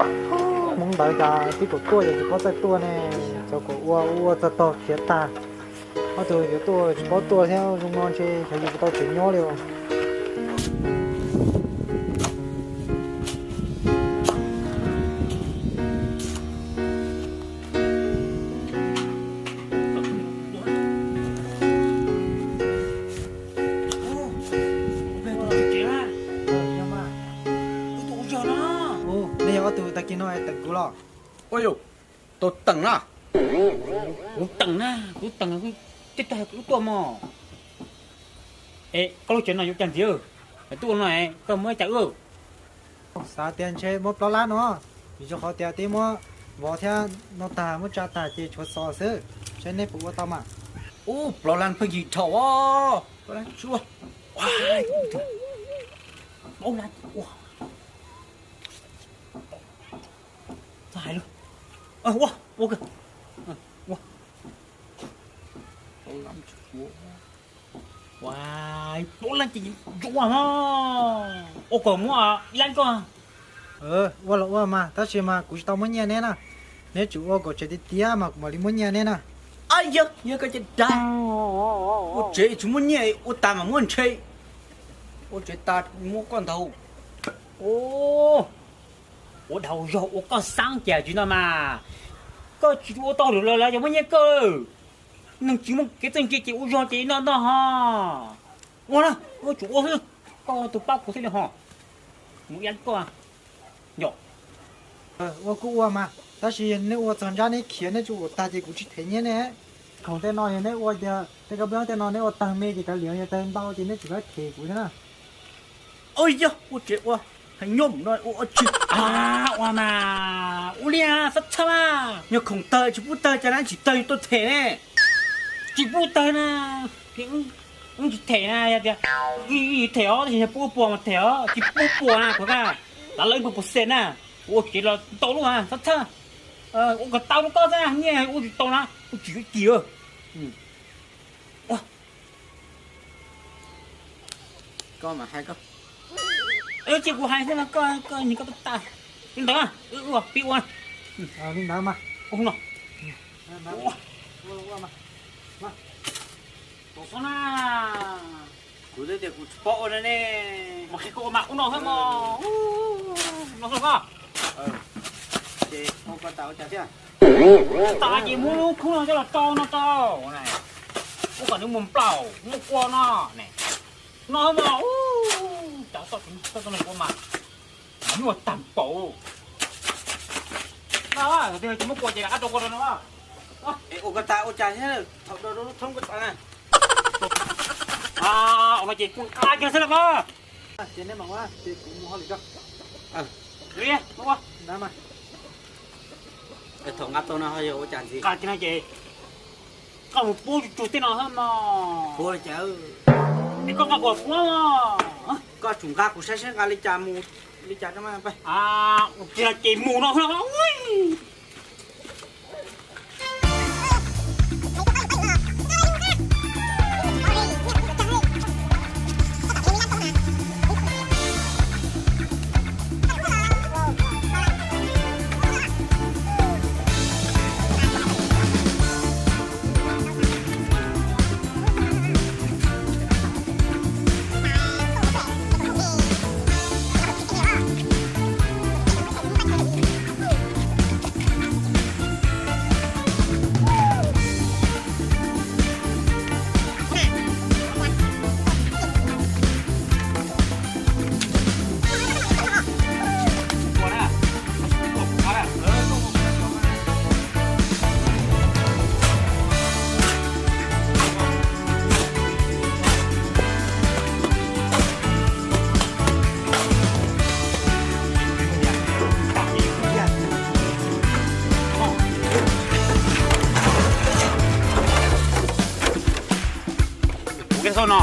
Hnub ntawd cas twb kom tuaj ces tsis paub txawj tuaj ne, xyov kom ua ua txog tog khiav tag. Ob tug yuav tuaj tsis paub tuaj thiab, zoo no ntshe xyov yuav tau tsev nyob li. Nej yog ob tug tag kis no teem kuv los? Ua yus, tus teem na. Kuv teem na, kuv teem, tej tag kuv tuaj mog. Es koj lub tsev no yuav cas ntxiv? Tuaj no koj muab cas wb? Xav tias ntshe muab plaub lab no, vim rau qhov tias twb muab vov thiab no tag, muab tsa tag ces tshuav xov xwb. Saib neb puas ua tau mas. Ub, plaub lab pheej yig dhau os. Plaub lab tsis ua. Plaub lab ua. Txhob hais lawm. Ua, ua kawg. Ua. Ua, plaub lab ces zoo ua mas. Ua kom muab ib lab koj. Ua los ua mas, tab sis mas kuv tsis tau muab nyiaj neb na. Neb tsum ua kom tsev tiav tiav mas kuv mam li muab nyiaj neb na. Ab, yog, yog koj ces dag. Ua tsev tsis muab nyiaj, ua tas mas muab ntshe. Ua tsev tas muab koj ntag. Ua dhau zog ua koj xaab cas tsis no mas. Koj tsis ua tau lawm los lawv yuav muab nyiaj koj. Neeg tsis muaj kev txawj ntse ces ua zog ces noj noj ho. Ua na, tsum ua xwb. Koj tus pab kuv xwb li ho. Mus ib koj. Yom. Ua kuj ua mas, tab sis neb ua txog ntsab neb khiav, neb tsis ua tag ces kuv tsis them nyiaj neb. Khoom tej no yog neb ua tias tej kab nplooj tej no neb ua tag me ces kav liam, yog tag ntau ces neb tsis kam them kuv thiab na. Ua yog ua tsev ua, hais nyob mus no ua tsis. Ua mas, ua li xab txhab mas, yog khoom tawg tsis pub tawg cas na, tsis tawg tuaj them ne. Tsis pub tawg na, wb tsis them na, yog tias wb them os, tab sis yog pub puas mas them os, tsis pub puas na, kuv na, tav lawv pub puas xees na, kuv ua tsev los ntau lub xab txhab. Ua kom tau rau koj xwb, nyiaj ua tsis tau na, ua tsis yuav kis. Koj mas hais koj. Cia kuv hais xwb no, koj, koj nyiag koj tab tas. Li ntawd, wb ua pib ua. Li ntawd mas. Ua no. Ua, ua mas. Ua xwb na. Kuv twb tias kuv tsis paub ua no ne. Mas qhia koj ua mas ua no xwb mog. No xwb koj. Ces ua koj tas ua cas thiab? Tas ces muab lub khub no coj los rau no tau. Ua kom nws mus nplaum muaj kua no ne. No xwb mog. Cov txoj neeg ua mas nyuaj tag npaum. No, tsis muab kua ces rov qab rau kua rau no. Es ua koj tas ua cas thiab, thaum rau rau lub thoob koj tas na. Ua no ces kuv nqa kiag xwb las koj. Ces nej mam ua, ces kuv mus hauj lwm tso. Li, mus ua. Ntawd mas. Thaum nqa tau no ho yog ua cas ntxiv? Nqa kiag no ces koj mus pub tsug tej no xwb mog. Pub li cas? Es koj nqa kuv pub mog. Koj tsum nqa kuv saib saib nqa li cas mus li cas rau mas. Ua kiag no ces mus no xwb. Kuv kev xauj no.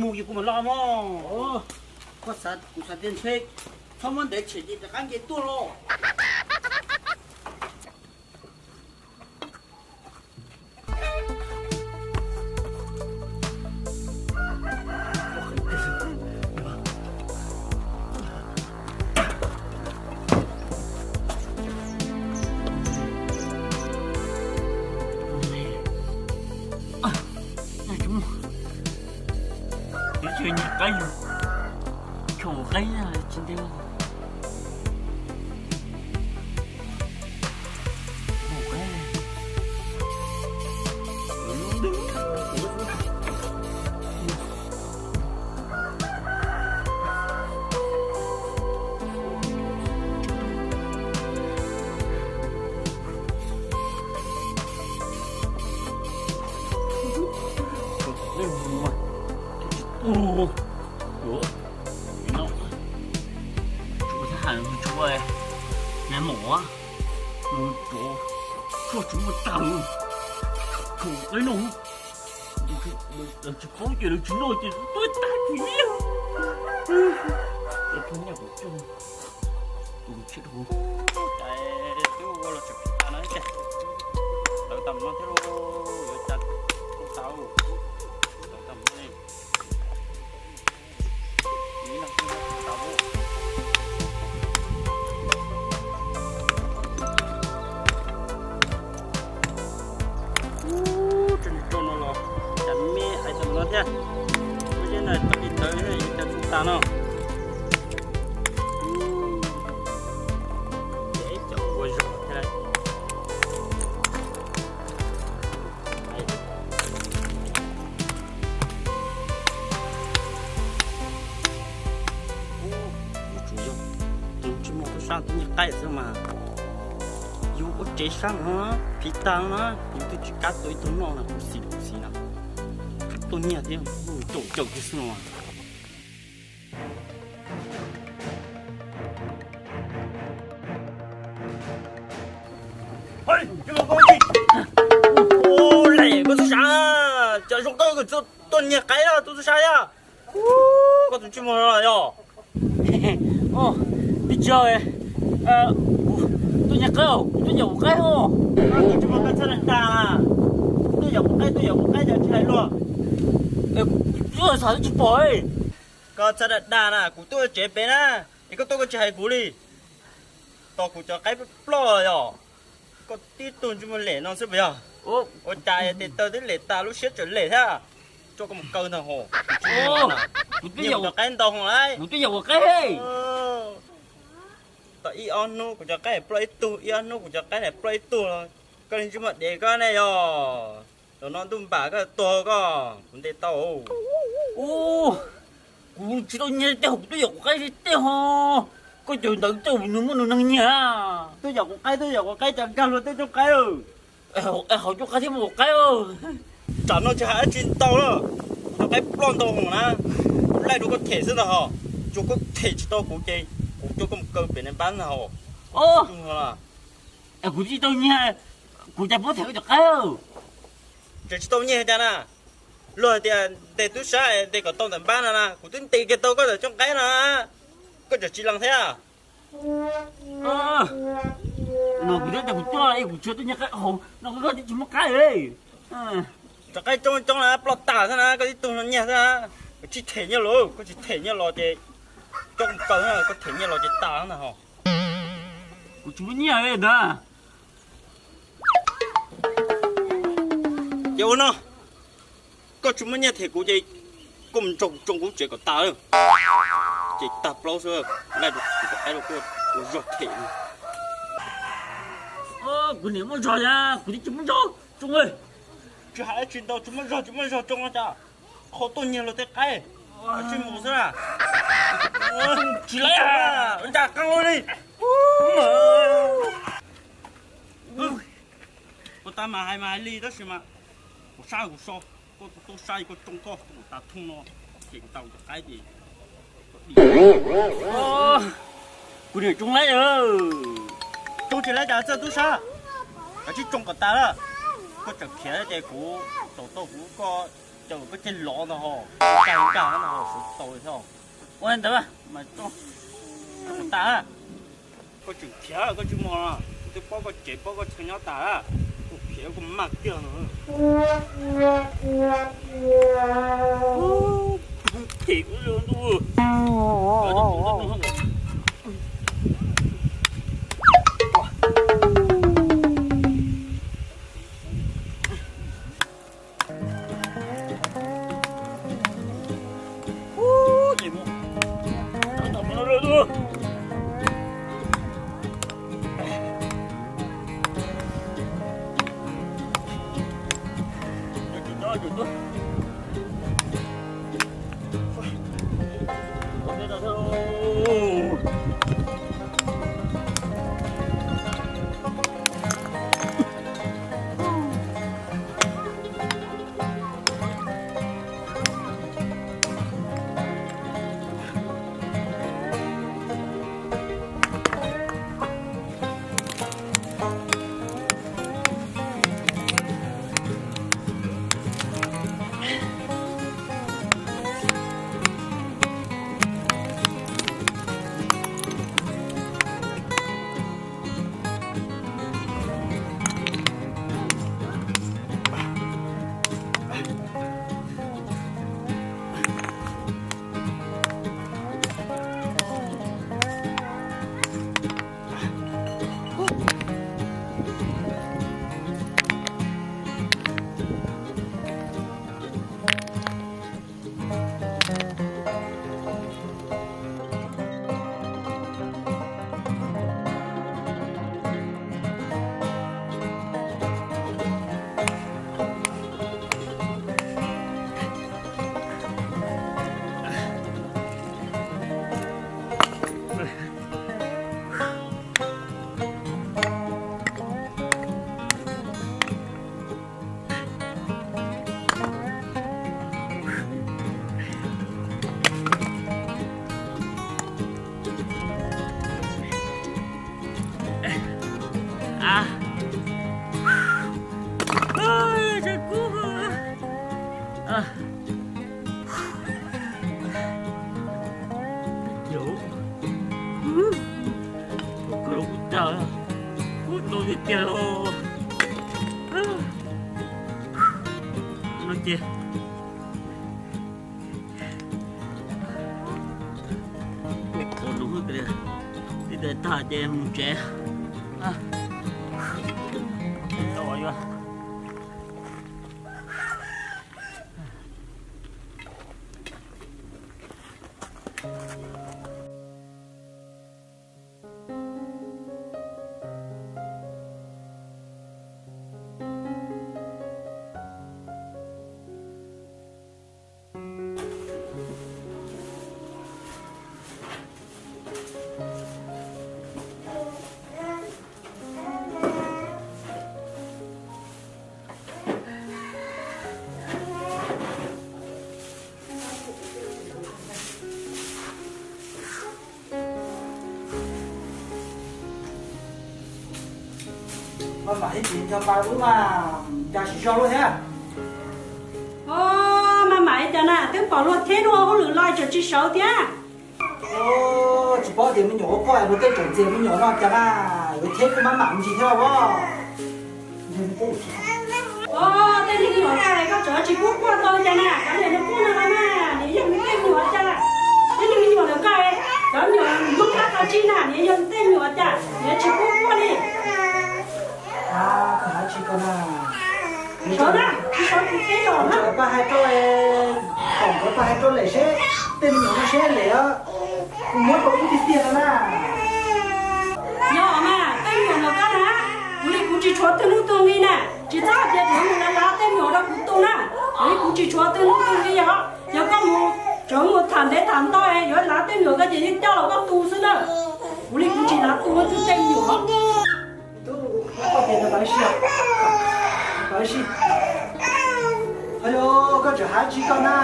Mus yus kuv mam los mog. Koj xav, kuv xav tias ntshe txhob muab ntev tshem ces rov qab nce tuaj los. Ib txhia nyiag qaib, tshua qaib tsis ntev. Ua, tsuav thab ham tsuav, nag mom mus tsuav, tsuav tsis muaj tag, tsuav qab no, lawv tsis paub ces lawv tsis noj ces tuaj tag tsis liaj. Lawv pheej nyiaj kuv coj, tus tshiab rau kuv. Cas twb ua los tseem tas no tiag, tawv tas no thiab lauj, yuav cas kuj tau, tawv tas no li. Ub, tseem rau no los cas me ais tam no thiab. Ub, zeb no tau li tawv yuav cas kuj tas no. Ces cov ua zog thiab. Ub, yuav tsum yog tus ntsej muag tub sab tub nyiag qaib xwb mas. Yus ua tsev sab no phiv tag na, yus twb tsis kam tua ib tug noj na, kuv xis kuv xis na. Tuaj nyiag thiab, caum caum kiag xwb no. Ua, lem koj tub sab, cas zoo nkauj koj tuaj nyiag qaib los tub tub sab yog. Koj tus ntsej muag no yog. Twb tsis yog, tuaj nyiag qaib, kuv twb yam ua qaib os. Koj tus ntsej muag koj txhob dag dag na. Twb yam ua qaib, twb yam ua qaib cas tsis hais luag. Twb xav twb tsis pom. Koj txhob dag dag na, kuv tuaj tsev pem na, es koj tuaj koj tsis hais kuv li. Tos kuv cov qaib ploj yog. Koj tib tug ntsej muag lem no xwb puas yog? Ua cas tes taw twb lem tas lub siab tseem lem thiab. Coj koj mus kaw ntag hos. Kuv twb yam ua qaib ntau hos lauj. Kuv twb yam ua qaib. Tau ib ob hnub kuv cov qaib ploj ib tug, ib ob hnub kuv cov qaib ploj ib tug los koj li ntsej muag dev koj ne yog. Zaum no ntuj npam koj tuag koj, kuv ntes tau. Ub, kuv tsis tau nyiag tej hos, kuv twb yam ua qaib tej hos. Koj cov ntawd tej nws muaj nws neeg nyiag. Twb yam ua qaib, twb yam ua qaib cas nkag luag tej rooj qaib. Hauv rooj qaib thiab muaj ua qaib. Tsam no tsis hais dab tsi ntau lawm, kuv cov qaib ploj ntau hos na, kuv laij rau koj them xwb ntag hos. Tsuas koj them tsis tau kuv ces kuv coj koj mus kaw pem npab ntag hos. Kuv tsis tau nyiag, kuv cas puas them koj cov qaib. Tseem tsis tau nyiag cas na, luag hais tias ntes tub sab ntes kom tau ntawm npab no na, kuv twb ntes kiag tau koj ntawm rooj qaib no, koj tseem tsis lees thiab. No kuv twb tias kuv tuaj, kuv tsis tuaj nyiag qaib hauv no, koj twb tsis muab qaib li. Cov qaib coob coob na ploj tas xwb na, koj tib tug no nyiag xwb na. Koj tsis them nyiaj los, koj tsis them nyiaj los ces coj mus kaw, koj them nyiaj los ces tas ntag hos. Kuv tsis muaj nyiaj li ntag. Ces ua no, koj tsis muaj nyiaj them kuv ces koj mus nrog kuv tsoo kuv tsev kom tas lawm. Ces tag plaub xwb, laij rau kuv cov qaib rau koj ua zog them li. Kuv niam muaj zog, kuv twb tsis muaj zog tsoo. Tsis hais dab tsi ntau, tsis muaj zog, tsis muaj zog tsoo no cas. Qhov tuaj nyiag luag tej qaib, tsis mus xwb na. Tsis lawm, ncaj qeeb li. Koj tab mas hais mas hais li tab sis mas kuv sab kuv so, koj tub sab koj tsoo koj tas thooj no, ces kuv tau cov qaib ces kuv niam tsoo laib. Tsoo tsis laib cas txawj tub sab, kav tsij tsoo kom tas lawm. Koj tseem khiav ces kuv tau tau kuv koj Caum koj ceg lov ntag ho, cag cag no ho sawv tau thiab. Ua li ntawd mas tso, tso tas. Koj tseem khiav koj tsis mus los? Kuv twb paub koj tsev paub koj chaw nyob tas lawm, kuv khiav koj maj kiag no. Ces kuv zoo ntuj. Koj los kuv tag, kuv tau tiag tiag los. No ces ua nws tib tag ces mus tsev. Maj mam ib ntsis nco pa ub mas cas tsis zoo luaj thiab. Maj mam li cas na, twb pom luag theb dua hauj lwm los tseem tsis sawv thiab. Tsis paub tias me nyuam ua quaj luag tej tseem txias me nyuam no cas na, yuav theb kuj maj mam ntsis thiab os. Tej me nyuam koj tseem tsis pub quaj tau cas na, cov niam nws quaj no los mas nws yog nws tej me nyuam cas. Tej me nyuam ntawm koj, cov me nyuam Hmoob dab qhov tsis na, nws yog nws tej me nyuam cas nws tsis pub quaj li. Koj hais tsis koj na. Sawv na, tsis sawv kuv theb os na. Pab hais rau, kom nkawd pab hais rau lem seb tej me nyuam no seb lem os, kuv muab rau wb tiag tiag no na. Yog mas, tej me nyuam ntawm koj na, kuv li kuv tsis tshuav twg hnub twg nqi na, tsis txhob hais tias kuv mus lav lav tej me nyuam rau kuv tu na, kuv li kuv tsis tshuav twg hnub twg nqi os. Yog koj mus, tseem mus tham ntev tham ntau yuav lav tej me nyuam koj ces yeej coj los koj tu xwb na, kuv li kuv tsis lav tu wb tej me nyuam. Koj tsis hais tsis koj na,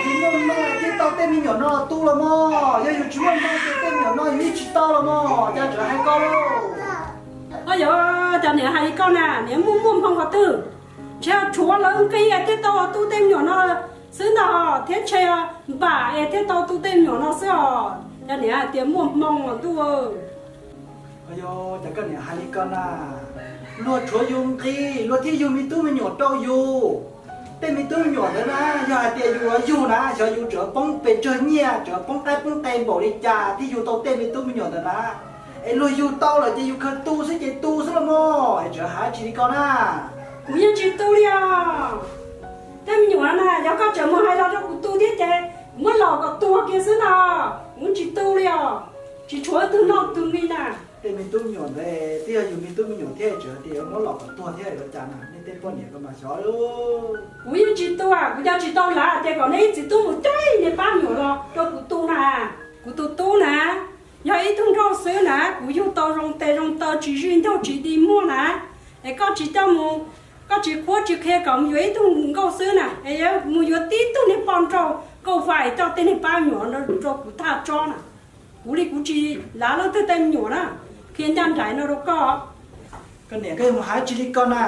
yus muaj moo thiaj tau tej me nyuam no tu los mog, yog yus tsis muaj moo ces tej me nyuam no yus yeej tsis tau los mog, cas tseem hais koj lauj. Koj yog cov niam hais li koj na, niam muaj muaj hmoo qhov twg, ntshe tshuav lawv nqi thiaj tau tu tej me nyuam no. xwb ntag thiab ntshe npam es thiaj tau tu tej me nyuam no xwb os. Cov niam hais tias muaj hmoo os ntuj. Yog cov koj niam hais li ko na, luag tshuav yus nqi, luag thiaj yug me tub me nyuam rau yus. Tej me tub me nyuam ntawd na, yog hais tias yus yuav yug na, xyov yus tseem poob pes tsawg nyiaj, tseem poob qaib poob qe npaum li cas thiaj yug tau tej me tub me nyuam ntawd na. Es luag yug tau lawm ces yus khaws tu xwb ces tu xwb los mog, es tseem hais tsis li ko na. Kuv yeej tsis tu li os. Tej me nyuam na, yog koj tseem mus hais los rau kuv tu thiab ces kuv muab los kom tuag kiag xwb ntag. Kuv tsis tu li os. Tsis tshuav ib tug noj tug nqi na. Tej me tub me nyuam ntawd twb yog yus me tub me nyuam thiab, tseem hais tias yuav muab los kom tuag thiab ua cas na, nej tej poj niam ko mas xyov. Kuv yeej tsis tu, kuv cov tsis tau lav tias kom nej ib txiv tub mus coj niag pab me nyuam los rau kuv tu na. Kuv tus tub na, yog ib tug nrauj xwb na, kuv yug tau zoo tes zoo taw tsis zij ncaug tsis di muag na. Es koj tsis coj mus, koj tsis qhuab tsis qhia kom mus yuav ib tug nkauj xwb na, es mus yuav tib tug niag poj nrauj nkauj fais coj tej niag pab me nyuam rau kuv thaj tsob na. Kuv li kuv tsis lav leej twg tej me nyuam na, qhia ncaj nraim no rau koj. Koj niam, koj yuav mus hais tsis li ko na.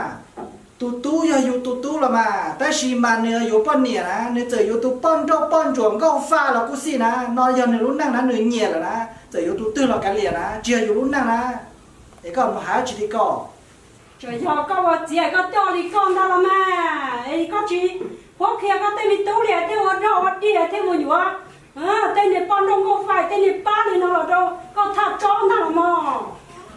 Tus tub yog yus tus tub los mas, tab sis mas nws yuav poj niam na, nws txawm yuav tus poj nrauj poj ntsuam nkauj fais los kuj xij na, no yog nws lub neej na, nws nyiam lawm na, txawm yuav tus twg los kav liam na, tsis yog yus lub neej na. Es koj mus hais tsis li ko. Tsuas yog koj ua txiv koj coj li koj ntag los mas, es koj tsis pub qhia koj tej me tub li thiaj ua rog ua dig thiaj mus yuav tej niag poj nrauj nkauj fais tej niag pab li no los rau koj thaj tsob ntag los mog.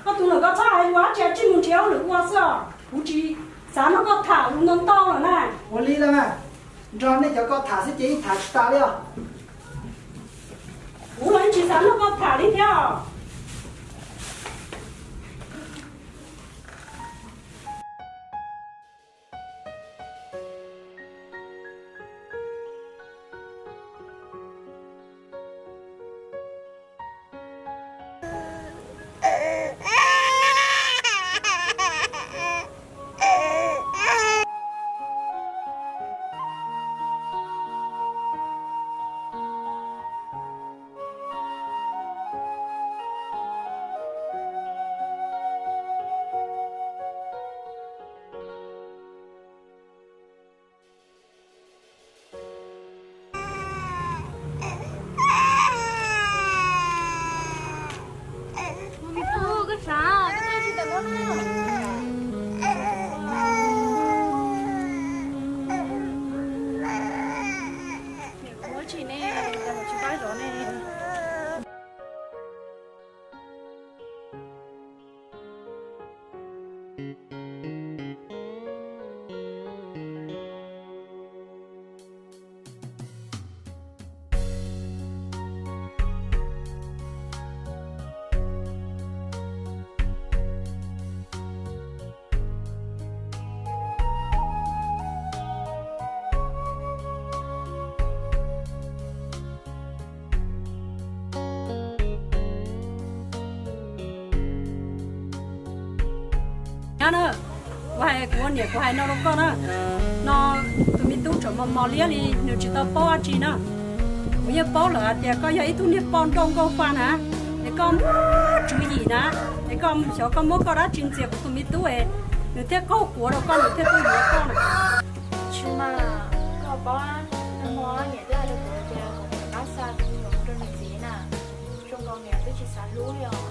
Koj tus ntawm koj txhob hais lus dab tsi, tsis mus nrhiav hauj lwm ua xwb os. Kuv tsis xav nrog koj tham lus ntau ntau lawm na. Ua li los mas, nrog nej cov koj tham xwb ces yeej tham tsis tas li os. Kuv los yeej tsis xav nrog koj tham li thiab. Nyob na, kuv hais, kuv ua niam kuv hais no rau koj na, no tus me tub tseem mos mos liab li, nws tsis tau paub dab tsi na. Kuv yeej paub lawm hais tias koj yog ib tug niag poj nrauj nkauj fais na, es koj muaj tswv yim na, es koj xyov koj muab koj dab tsi ntxias kuv tus me tub es nws thiaj qaug quav rau koj, nws thiaj tuaj yuav koj na. Tsis mas, koj paub, nag hmo niam twb hais rau kuv tias kom kuv rov qab xa tus me nyuam mus rau nws txiv na, zoo nkaus niam twb tsis xav hlub li os.